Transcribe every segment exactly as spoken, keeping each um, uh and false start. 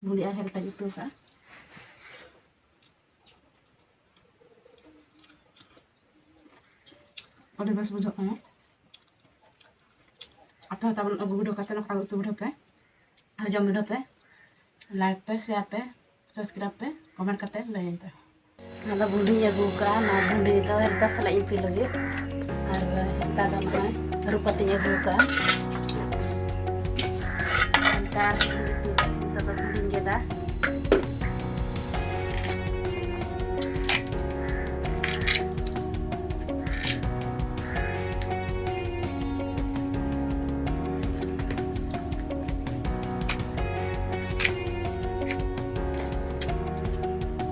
ᱵᱷᱩᱸᱰᱤ ᱟᱨ ᱦᱮᱞᱛᱟᱧ ᱩᱛᱩ ᱟᱠᱟᱫᱼᱟ᱾ ᱟᱹᱰᱤ ᱵᱮᱥ ᱵᱩᱡᱷᱟᱹᱜ ᱠᱟᱱᱟ᱾ ᱟᱯᱮ ᱦᱚᱸ ᱛᱟᱵᱚᱱ ᱟᱹᱜᱩ ᱵᱤᱰᱟᱹᱣ ᱠᱟᱛᱮ ᱱᱚᱝᱠᱟ ᱩᱛᱩ ᱵᱤᱰᱟᱹᱣ ᱯᱮ ᱟᱨ ᱡᱚᱢ ᱵᱤᱰᱟᱹᱣ ᱯᱮ᱾ Like ᱯᱮ, share ᱯᱮ, subscribe ᱯᱮ, comment ᱠᱟᱛᱮ ᱞᱟᱹᱭᱟᱹᱧ ᱯᱮ᱾ ᱚᱱᱟ ᱫᱚ ᱵᱷᱩᱸᱰᱤᱧ ᱟᱹᱜᱩ ᱟᱠᱟᱫᱼᱟ, ᱚᱱᱟ ᱵᱷᱩᱸᱰᱤ ᱫᱚ ᱦᱮᱞᱛᱟ ᱥᱟᱞᱟᱜ ᱤᱧ ᱩᱛᱩᱭ ᱞᱟᱹᱜᱤᱫ᱾ ᱟᱨ ᱦᱮᱞᱛᱟ ᱫᱚ ᱱᱚᱜᱼᱚᱭ ᱟᱹᱨᱩᱵ ᱠᱟᱛᱮᱧ ᱟᱹᱜᱩ ᱟᱠᱟᱫᱼᱟ᱾ ᱦᱮᱞᱛᱟ ᱟᱨ ᱵᱷᱩᱸᱰᱤ ᱩᱛᱩ ᱞᱟᱹᱜᱤᱫ ᱱᱤᱛᱚᱜ ᱫᱚ ᱵᱷᱩᱸᱰᱤᱧ ᱜᱮᱫᱟ᱾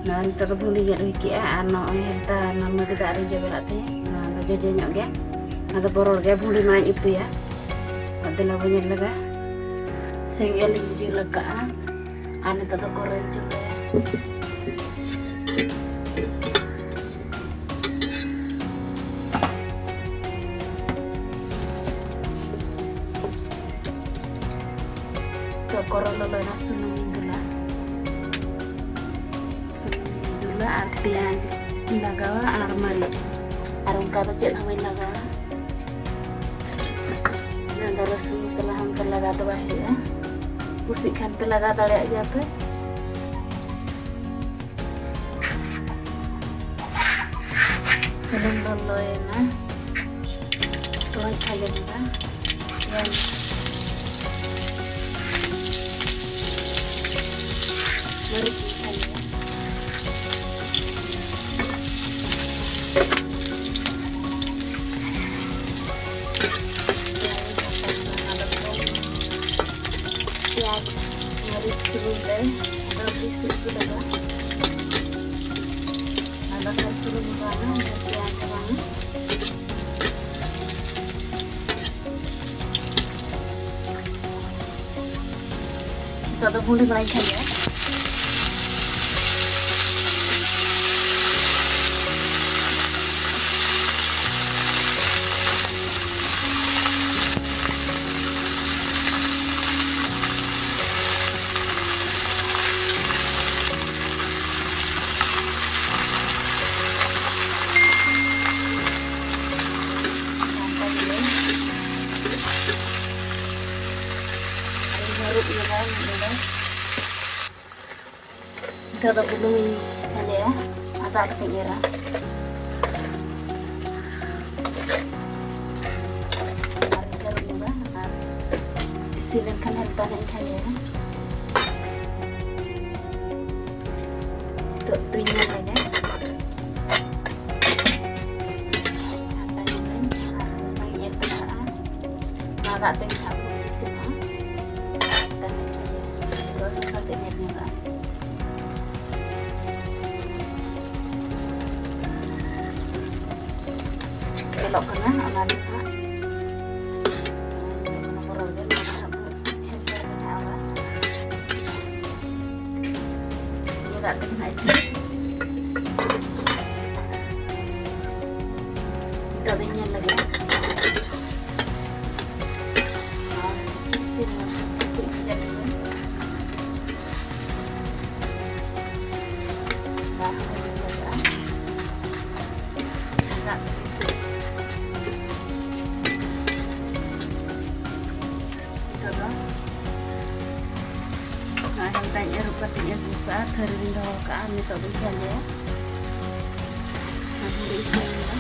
ᱱᱚᱣᱟ ᱱᱤᱛᱚᱜ ᱫᱚ ᱵᱷᱩᱸᱰᱤ ᱜᱮᱫ ᱦᱩᱭ ᱠᱮᱜᱼᱟ ᱟᱨ ᱱᱚᱜᱼᱚᱭ ᱦᱮᱞᱛᱟ ᱱᱚᱣᱟ ᱢᱟᱹᱨᱤᱪ ᱫᱟᱜ ᱨᱤᱧ ᱡᱚᱵᱮ ᱞᱟᱜ ᱛᱟᱦᱮᱸᱫ, ᱱᱚᱣᱟ ᱫᱚ ᱡᱚᱡᱚ ᱧᱚᱜ ᱜᱮ, ᱱᱚᱣᱟ ᱫᱚ ᱵᱚᱨᱚᱲ ᱜᱮ, ᱵᱷᱩᱸᱰᱤ ᱢᱟᱲᱟᱝ ᱩᱛᱩᱭᱟ᱾ ᱟᱨ ᱫᱮᱞᱟ ᱵᱚᱱ ᱧᱮᱞ ᱞᱮᱜᱟ, ᱥᱮᱸᱜᱮᱞ ᱤᱧ ᱡᱩᱞ ᱟᱠᱟᱜᱼᱟ ᱟᱨ ᱱᱤᱛᱚᱜ ᱫᱚ ᱠᱚᱨᱮᱧ ᱪᱩᱞᱦᱟᱹᱭᱟ᱾ ᱛᱚ, ᱠᱚᱨᱚᱞ ᱞᱚᱞᱚᱭᱮᱱᱟ, ᱥᱩᱱᱩᱢᱤᱧ ᱫᱩᱞᱟ᱾ ᱥᱩᱱᱩᱢᱤᱧ ᱫᱩᱞᱟ ᱟᱨ ᱯᱮᱸᱭᱟᱡᱽ ᱤᱧ ᱞᱟᱜᱟᱣᱟ ᱟᱨ ᱢᱟᱹᱨᱤᱪ, ᱟᱨ ᱚᱱᱠᱟ ᱫᱚ ᱪᱮᱫ ᱦᱚᱸ ᱵᱟᱹᱧ ᱞᱟᱜᱟᱣᱟ᱾ ᱤᱱᱟᱹ ᱫᱚ ᱨᱟᱹᱥᱩᱱ ᱢᱚᱥᱞᱟ ᱦᱚᱸ ᱚᱱᱠᱟ ᱞᱟᱜᱟᱣ ᱫᱚ ᱵᱟᱭ ᱦᱩᱭᱩᱜᱼᱟ᱾ ᱠᱩᱥᱤᱜ ᱠᱷᱟᱱ ᱯᱮ ᱞᱟᱜᱟᱣ ᱫᱟᱲᱮᱭᱟᱜ ᱜᱮᱭᱟ ᱯᱮ᱾ ᱥᱩᱱᱩᱢ ᱞᱚᱞᱚᱭᱮᱱᱟ, ᱛᱚᱧ ᱠᱷᱟᱸᱡᱚ ᱠᱮᱫᱟ᱾ ᱯᱮᱸᱭᱟᱡᱽ, ᱢᱟᱹᱨᱤᱪ ᱤᱧ ᱠᱷᱟᱸᱡᱚᱭᱟ᱾ ᱯᱮᱸᱭᱟᱡᱽ, ᱢᱟᱹᱨᱤᱪ ᱥᱩᱱᱩᱢ ᱨᱮ ᱟᱫᱚ ᱵᱮᱥ ᱩᱛᱩ ᱞᱟᱜᱟᱜᱼᱟ᱾ ᱟᱫᱚ ᱠᱷᱟᱱ ᱥᱩᱱᱩᱢ ᱵᱟᱝᱟ, ᱯᱮᱸᱭᱟᱡᱽ ᱵᱟᱝᱟ᱾ ᱱᱤᱛᱚᱜ ᱫᱚ ᱵᱷᱩᱸᱰᱤ ᱵᱟᱲᱟᱧ ᱠᱷᱟᱸᱡᱚᱭᱟ᱾ ᱱᱤᱛᱚᱜ ᱫᱚ ᱵᱩᱞᱩᱝ ᱤᱧ ᱠᱷᱟᱸᱡᱚᱭᱟ, ᱟᱫᱟ ᱠᱟᱛᱮᱧ ᱮᱨᱟ᱾ ᱟᱨ ᱤᱧ ᱡᱟᱹᱨᱩᱲ ᱧᱚᱜᱟ ᱟᱨ ᱤᱥᱤᱱ ᱞᱮᱱᱠᱷᱟᱱ ᱦᱟᱞᱠᱟ ᱧᱚᱜ ᱤᱧ ᱠᱷᱟᱸᱡᱚᱭᱟ᱾ ᱱᱤᱛᱚᱜ ᱫᱩᱧ ᱧᱮᱞ ᱞᱮᱜᱮ᱾ ᱟᱨ ᱥᱟᱥᱟᱝ ᱤᱧ ᱮᱨ ᱠᱟᱜᱼᱟ᱾ ᱚᱱᱟ ᱫᱟᱜ ᱛᱮᱜᱮ ᱦᱟᱸᱜ ᱤᱥᱤᱱᱚᱜᱼᱟ᱾ ᱫᱚᱥ ᱦᱟᱥᱟ ᱛᱮ ᱧᱮᱞ ᱧᱚᱜᱚᱜᱼᱟ᱾ ᱧᱮᱞᱚᱜ ᱠᱟᱱᱟ, ᱚᱱᱟ ᱫᱚ ᱦᱟᱸᱜ ᱚᱱᱟ ᱵᱚᱨᱚᱝ ᱜᱮ ᱱᱚᱣᱟ ᱫᱚ ᱦᱟᱸᱜ ᱵᱚᱱ ᱦᱮᱰᱮᱡ ᱧᱚᱜᱟ᱾ ᱱᱤᱭᱟᱹ ᱫᱟᱜ ᱛᱮᱜᱮ ᱦᱟᱸᱜ ᱤᱥᱤᱱ᱾ ᱱᱤᱛᱚᱜ ᱫᱚᱧ ᱧᱮᱞ ᱞᱮᱜᱮ᱾ ᱟᱨ ᱤᱥᱤᱱ ᱠᱟᱹᱴᱤᱡ ᱵᱷᱮᱡᱟ ᱠᱟᱛᱮ ᱫᱟᱜ ᱦᱚᱸ ᱧᱮᱞ ᱞᱟᱜᱟᱜᱼᱟ᱾ ᱫᱟᱜ ᱤᱥᱤᱱ᱾ ᱱᱤᱛᱚᱜ ᱫᱚ ᱱᱚᱜᱼᱚᱭ ᱦᱟᱞᱠᱟᱧ ᱟᱹᱨᱩᱵ ᱠᱟᱛᱮᱧ ᱟᱹᱜᱩ ᱠᱟᱜᱼᱟ, ᱛᱷᱟᱹᱨᱤ ᱨᱤᱧ ᱫᱚᱦᱚ ᱠᱟᱜᱼᱟ᱾ ᱱᱤᱛᱚᱜ ᱫᱚᱧ ᱠᱷᱟᱸᱡᱚᱭᱟ᱾ ᱟᱨ ᱦᱟᱺᱰᱤ ᱤᱥᱤᱱ ᱮᱱᱟ᱾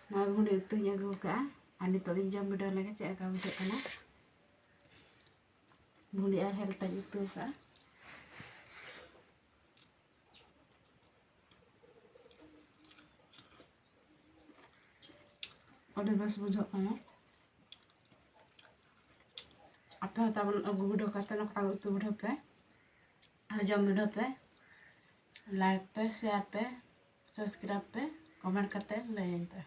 ᱱᱚᱣᱟ ᱵᱷᱩᱸᱰᱤ ᱩᱛᱩᱧ ᱟᱹᱜᱩ ᱟᱠᱟᱫᱼᱟ, ᱟᱨ ᱱᱤᱛᱚᱜ ᱫᱚᱧ ᱡᱚᱢ ᱵᱤᱰᱟᱹᱣ ᱞᱮᱜᱮ ᱪᱮᱫ ᱞᱮᱠᱟ ᱵᱩᱡᱷᱟᱹᱜ ᱠᱟᱱᱟ᱾ ᱵᱷᱩᱸᱰᱤ ᱟᱨ ᱦᱮᱞᱛᱟᱧ ᱩᱛᱩ ᱟᱠᱟᱫᱼᱟ᱾ ᱟᱹᱰᱤ ᱵᱮᱥ ᱵᱩᱡᱷᱟᱹᱜ ᱠᱟᱱᱟ᱾ ᱟᱯᱮ ᱦᱚᱸ ᱛᱟᱵᱚᱱ ᱟᱹᱜᱩ ᱵᱤᱰᱟᱹᱣ ᱠᱟᱛᱮ ᱱᱚᱝᱠᱟ ᱩᱛᱩ ᱵᱤᱰᱟᱹᱣ ᱯᱮ ᱟᱨ ᱡᱚᱢ ᱵᱤᱰᱟᱹᱣ ᱯᱮ᱾ ᱞᱟᱭᱤᱠ ᱯᱮ, ᱥᱮᱭᱟᱨ ᱯᱮ, ᱥᱟᱵᱥᱠᱨᱟᱭᱤᱵ ᱯᱮ, ᱠᱚᱢᱮᱱᱴ ᱠᱟᱛᱮ ᱞᱟᱹᱭᱟᱹᱧ ᱯᱮ᱾